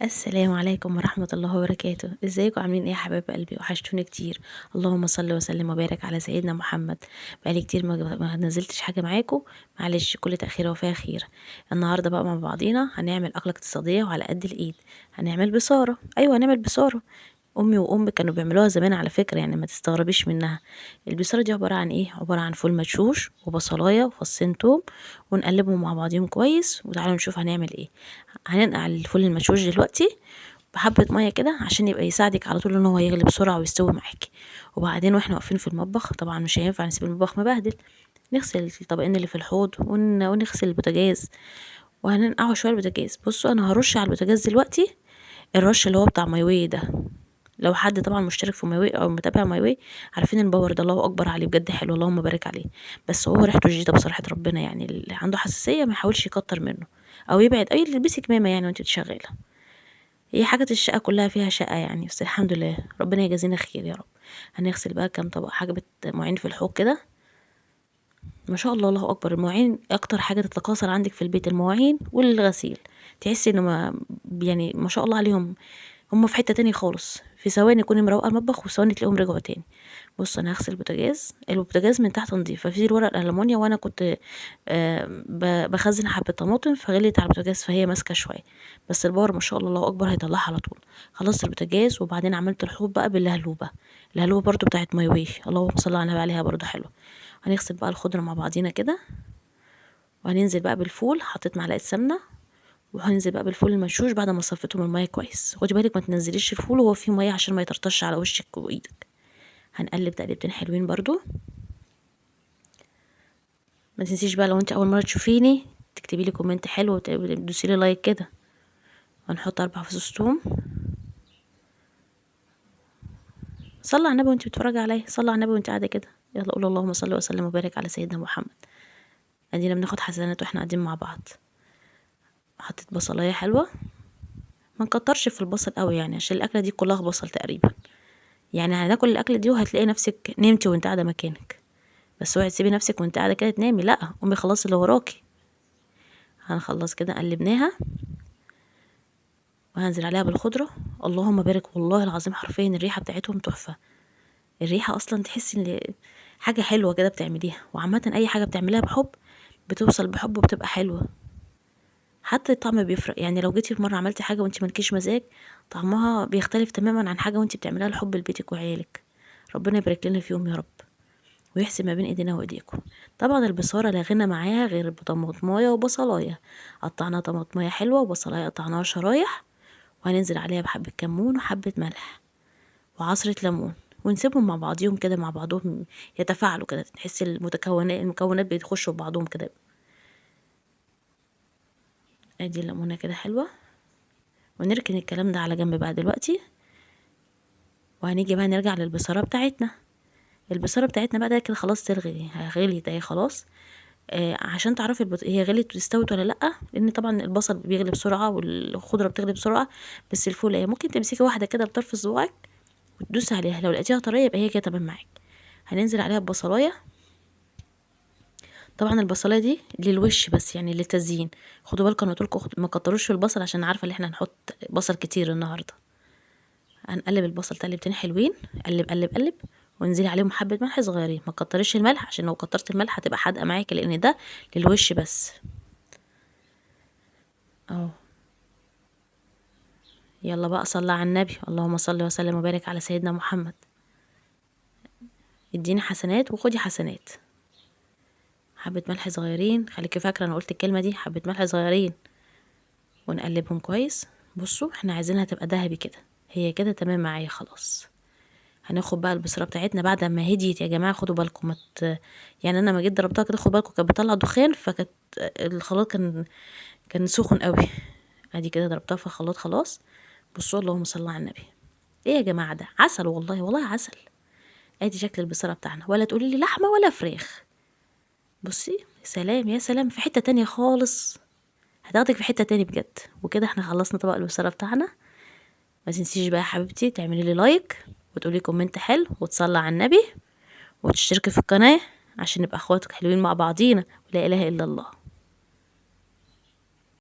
السلام عليكم ورحمة الله وبركاته. ازيكم عاملين ايه يا حبايب قلبي؟ وحشتوني كتير. اللهم صل وسلم وبارك على سيدنا محمد. بقالي كتير ما نزلتش حاجة معاكم، معلش كل تأخير وفيها خير. النهاردة بقى مع بعضينا هنعمل أكلة اقتصادية وعلى قد الإيد. هنعمل بصارة. أيوة هنعمل بصارة. أمي وأمي كانوا بيعملوها زمان على فكرة، يعني ما تستغربيش منها. البصارة دي عبارة عن ايه؟ عبارة عن فول مدشوش وبصلاية وفصين توم، ونقلبهم مع بعضيهم كويس. وتعالوا نشوف هنعمل ايه. هننقع الفول المدشوش دلوقتي بحبة مية كده عشان يبقى يساعدك على طول ان هو يغلي بسرعة ويستوي معاكي. وبعدين واحنا واقفين في المطبخ، طبعا مش هينفع نسيب المطبخ مبهدل، نغسل الطبقين اللي في الحوض ونغسل البوتاجاز، وهننقعه شوية البوتاجاز. بصوا انا هرش على البوتاجاز دلوقتي الرش اللي هو بتاع ماي واي ده. لو حد طبعا مشترك في ماي واي او متابع ماي واي عارفين ال power ده، الله اكبر عليه بجد حلو، اللهم بارك عليه. بس هو ريحته شديدة بصراحة ربنا، يعني اللي عنده حساسية ما يحاولش يكتر منه او يبعد، اي البسي كمامه يعني وانت شغالة. هي حاجة الشقة كلها فيها شقه يعني، بس الحمد لله ربنا يجازينا خير يا رب. هنغسل بقى كام طبق حاجة مواعين في الحوض كده، ما شاء الله الله اكبر. المواعين اكتر حاجة تتكاثر عندك في البيت، المواعين والغسيل، تحسي انه ما يعني ما شاء الله عليهم، هم في حتة تاني خالص. في ثواني يكوني مروقه المطبخ وثواني تلاقيهم رجعوا تاني. بص انا هغسل البوتاجاز، البوتاجاز من تحت نضيف، ففي الورق الالومنيا، وانا كنت بخزن حبه طماطم فغليت على البوتاجاز فهي ماسكه شوية، بس ال power ما شاء الله الله اكبر هيطلعها على طول. خلصت البوتاجاز وبعدين عملت الحوض بقى بالهلوبه، الهلوبه برضو بتاعت ماي واي، اللهم صل على النبي عليها برضو حلوة. هنغسل بقى الخضرة مع بعضينا كده، وهننزل بقى بالفول. حطيت معلقه سمنه وهنزل بقى بالفول المدشوش بعد ما صفيته من المية كويس. خدي بالك ما تنزليش الفول وهو فيه مية عشان ما يطرطش على وشك وايدك. هنقلب تقلبتين حلوين برضو. ما تنسيش بقى لو انت اول مرة تشوفيني تكتبي لي comment حلو وتدوسي لي like كده. هنحط 4 فصوص توم. صلي على النبي وانت بتتفرجي عليا، صلي على النبي وانت قاعدة كده. يلا قول اللهم صل وسلم وبارك على سيدنا محمد. ادينا بناخد حسنات واحنا قاعدين مع بعض. حطيت بصلايه حلوة، ما نكترش في البصل قوي يعني عشان الاكلة دي كلها بصل تقريبا، يعني هناكل الاكلة دي وهتلاقي نفسك نمتي وانت قاعدة مكانك. بس اوعي تسيبي نفسك وانت قاعدة كده تنامي، لا قومي خلصي اللي وراكي. هنخلص كده قلبناها وهنزل عليها بالخضره. اللهم بارك، والله العظيم حرفيا الريحة بتاعتهم تحفة. الريحة اصلا تحسي ان حاجة حلوة كده بتعمليها، وعامة اي حاجة بتعمليها بحب بتوصل بحب وبتبقى حلوة، حتى الطعم بيفرق. يعني لو جيتي في مرة عملتي حاجة وانتي مالكيش مزاج، طعمها بيختلف تماما عن حاجة وانتي بتعمليها لحب لبيتك وعيالك. ربنا يبارك لنا فيهم يا رب ويحسن ما بين ايدينا وايديكم. طبعا البصاره لا غنى معاها غير بطماطمايه وبصلايه. قطعنا طماطمايه حلوة وبصلايه قطعناها شرايح، وهننزل عليها بحبه كمون وحبه ملح وعصره ليمون، ونسيبهم مع بعضيهم كده، مع بعضهم يتفاعلوا كده، تحسي المكونات بيخشوا في بعضهم كده. ادي الليمونه كده حلوة، ونركن الكلام ده على جنب بقى دلوقتي. وهنيجي بقى نرجع للبصاره بتاعتنا. البصاره بتاعتنا بقى ده كده خلاص تغلي، غليت اهي خلاص. عشان تعرفي هي غليت واستوت ولا لا، لان طبعا البصل بيغلي بسرعة والخضره بتغلي بسرعة، بس الفول اهي ممكن تمسكي واحدة كده بطرف صباعك وتدوسي عليها، لو لقيتيها طرية يبقى هي كده تمام معاك. هننزل عليها ببصلايه. طبعا البصلايه دي للوش بس، يعني للتزيين. خدوا بالكم انا قلت لكم ما كتروش في البصل عشان عارفه ان احنا هنحط بصل كتير النهارده. هنقلب البصل تقلبتين حلوين، قلب قلب قلب، وانزلي عليهم حبه ملح صغيرين. ما تكتريش الملح عشان لو كترت الملح هتبقى حادقه معاكي، لان ده للوش بس اهو. يلا بقى صلي على النبي، اللهم صل وسلم وبارك على سيدنا محمد. اديني حسنات وخدي حسنات. حبة ملح صغيرين، خليكي فاكرة انا قلت الكلمة دي، حبة ملح صغيرين، ونقلبهم كويس. بصوا احنا عايزينها تبقى ذهبي كده، هي كده تمام معايا خلاص. هناخد بقى البصرة بتاعتنا بعد ما هديت يا جماعة. خدوا بالكم، ما ت-، يعني انا ما جيت ضربتها كده خدوا بالكم كانت بتطلع دخان، فكانت الخلاط كان سخن قوي. ادي كده ضربتها في الخلاط خلاص. بصوا اللهم صل على النبي، ايه يا جماعة ده عسل والله، والله عسل. ادي شكل البصرة بتاعنا، ولا تقولي لي لحمة ولا فراخ. بصي سلام يا سلام، في حتة تانية خالص، هتاخدك في حتة تاني بجد. وكده احنا خلصنا طبق البصرة بتاعنا. ما تنسيش بقى يا حبيبتي تعملي لي like وتقولي comment حلو وتصلي على النبي وتشتركي في القناة عشان نبقى اخواتك حلوين مع بعضينا. ولا اله الا الله.